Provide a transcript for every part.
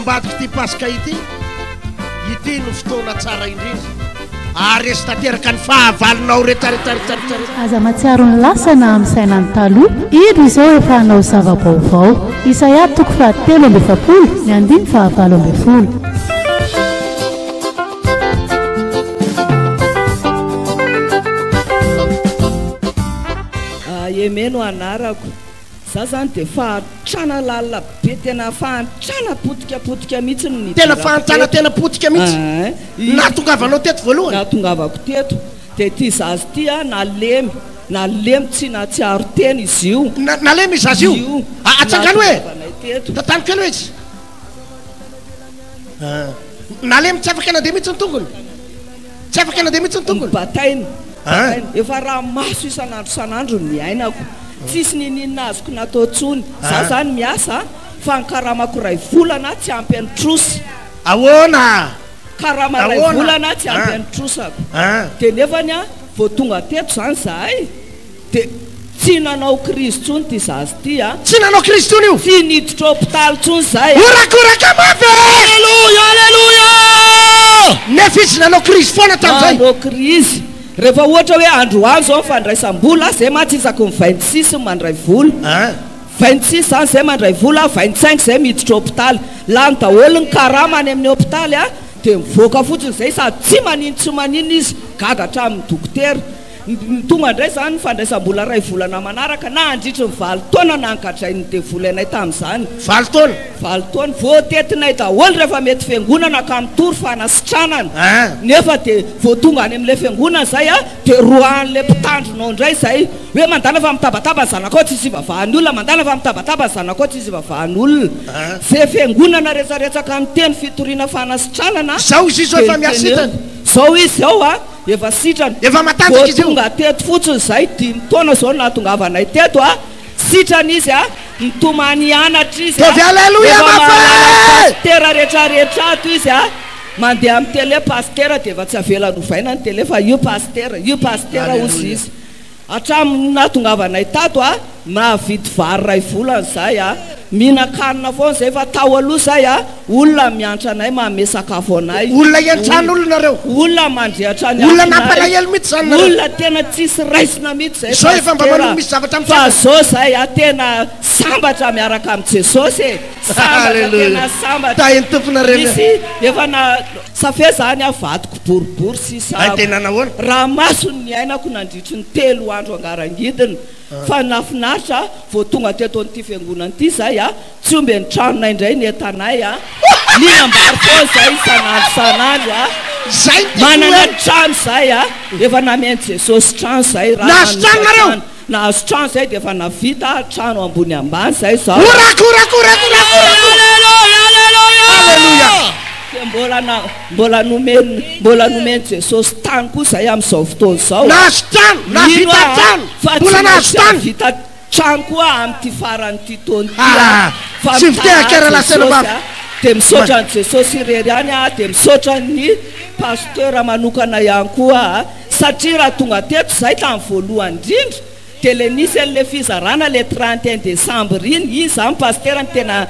ambadik'ity Paska ity, ity no fotoana tsara indrindra haharesy tanteraka ny fahavalonao rehetra rehetra rehetra rehetra rehetra. Aza mahatsiaro ny lasa na amin'ny saina ny taloha, indro izao efa hanao zava-baovao. Isaia toko fahatelo amby efapolo, ny andininy fahavalo ambin'ny folo. Aimé no anarako. Za zany de fahantrana lalina be tena fahantrana potika potika mihitsy no Tena nidirako fahantrana teto. tena potika mihitsy. Aa Nahatongavanao teto voalohany? Nahatongavako teto. De ty zaza ty a nalemy, nalemy tsy nahatsiaro tena izy io. Na, nalemy io zaza io? Io. A, atsangano e! Nahatongavanay teto. Tantano kely hoe izy. Ah. Nalemy tsy afaka nandeha mihitsy ny tongony. Tsy afaka nandeha mihitsy ny tongony. Bataina. Ah. Bataina. Efa ranomaso isan'andro isan'andro ny niainako. Tsisy niniana azoko natao intsony. Za Ah. zany miasa fa ny karamako iray volana tsy ampy an'ny trosa. Ahoana? Karama iray Ahoana? volana tsy ampy Ah. an'ny trosako. Ah. Dia nefany a, vao tonga teto zany zahay dia tsy nanao crise intsony ity zaza ity a. Tsy nanao crise intsony io? Tsy niditra hopitaly intsony zahay a. Horakoraka mafy e! Aleloia, aleloia! Nefa izy nanao crise foana tamin'izay. Nanao crise. Rehefa ohatra hoe androany zao ny fandraisam-bola, zay mantsy isaky ny 26 no mandray vola. Ah. 26 zany zay mandray vola, 25 zay miditra hopitaly. Lany daholo ny karama any amin'ny hopitaly a, dia mivoaka fotsiny zay sady tsy manino tsy manino izy, gaga hatramin'ny dokotera. Tonga indray izany ny fandraisam-bola iray volana manaraka na handritry ny valo taona nangadrain'ny devoly anay tamin'izany. Valo taona? Valo taona. Voatetinay daholo rehefa mety fiangonana ka mitory fanasitranana. Ein. Nefa dia vao tonga any amin'ilay fiangonana izay dia roahan'ilay mpitandrina ao indray izay. Hoe mandàna fa mitabataba ny zanakao tsisy ivavahan'ny olona, mandàna fa mitabataba ny zanakao tsisy ivavahan'ny olona. Ein. Izay fiangonana resaresaka miteny fitoriana fanasitranana Izao izy izao dia efa miha-sitrana. Izao izy izao a. Efa sitrana. Efa matanjaka izy io. Vao tonga teto fotsiny izay, dimy taona izao no nahatongavanay teto a. Sitrana izy a, mitomany hianatra izy a. Ataovy Aleloia Efa mafy mahalala e! pasitera rehetrarehetra ato izy a. Mandeha amin'ny télé pasitera dia efa tsy avelany ovaina ny télé fa io pasitera, io pasitera hozy Aleloia. izy. Hatramin'ny nahatongavanay tato a, nahavidy vary iray volana izahay a, mihinan-kanina foana izahay fa tao aloha izahay a, olona miantra anay manome sakafo anay. Olona iantrano olona nareo. Olona mandrehatra ny Olona afinay. nampalahelo mihitsy izany nareo. Olona tena tsisy raisina mihitsy izahay Izao efa mba Pasitera. manohy misy zavatra Fa mitranga. izao izahay a, tena sambatra miaraka amin'i Jesosy e, sambatra Alléluia. tena sambatra. Tahin'ny Tompo nareo. Misy efa na. Safe zany aho vadiko boribory sisa Hay aho. tena nahoana? Ramaso ny niainako nandritry ny telo andro angarangidina. Fa nafinaritra vao tonga teto an'ity fiangonana ity zay a, tsy omby ny tranonay indray ny entanay a. Mihinam-bary foana zay isan'andro isan'andro a. Zay no tiako Manana hoe. trano zay a, efa namen'i Jesosy trano zay raha Nahazo trano nanofa nareo? trano. Nahazo trano zay dia efa navita trano ambony ambany zay zao. Horakorakorakorakorakora! Aleloia aleloia! Aleloia! Dia mbola na mbola nomen mbola nomen'i Jesosy tany koa zay amin'izao fotoana izao a. Nahazo trano, Mino nahavita aho trano, fa tsy mbola maintsy nahazo tany. hahavita trano koa amin'ity faran'ity taona ity aho. Ah, Fa tsy mitaraha mitehaka rahalahy sy Jesosy anabavy. a. Dia misaotra an'i Jesosy irery ihany aho, dia misaotra ny pasteur manokana ihany koa aho. Satria raha tonga teto izay tamin'ny voalohany indrindra dia le nisy an'le fizarana le 31 décembre iny, iny izany pasitera no tena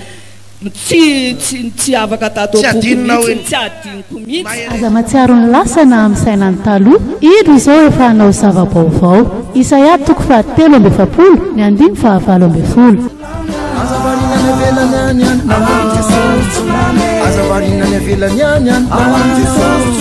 tsy tsy tsy afaka tato Tsy am-poko adinonao mihitsy, iny. tsy adinoko mihitsy. Aza mahatsiaro ny lasa na amin'ny saina ny taloha, indro izao efa hanao zava-baovao. Isaia toko fahatelo amby efapolo, ny andininy fahavalo ambin'ny folo. Aza variana any avelany any any, ao amin'i Jesosy. Aza variana any avelany any any, ao amin'i Jesosy.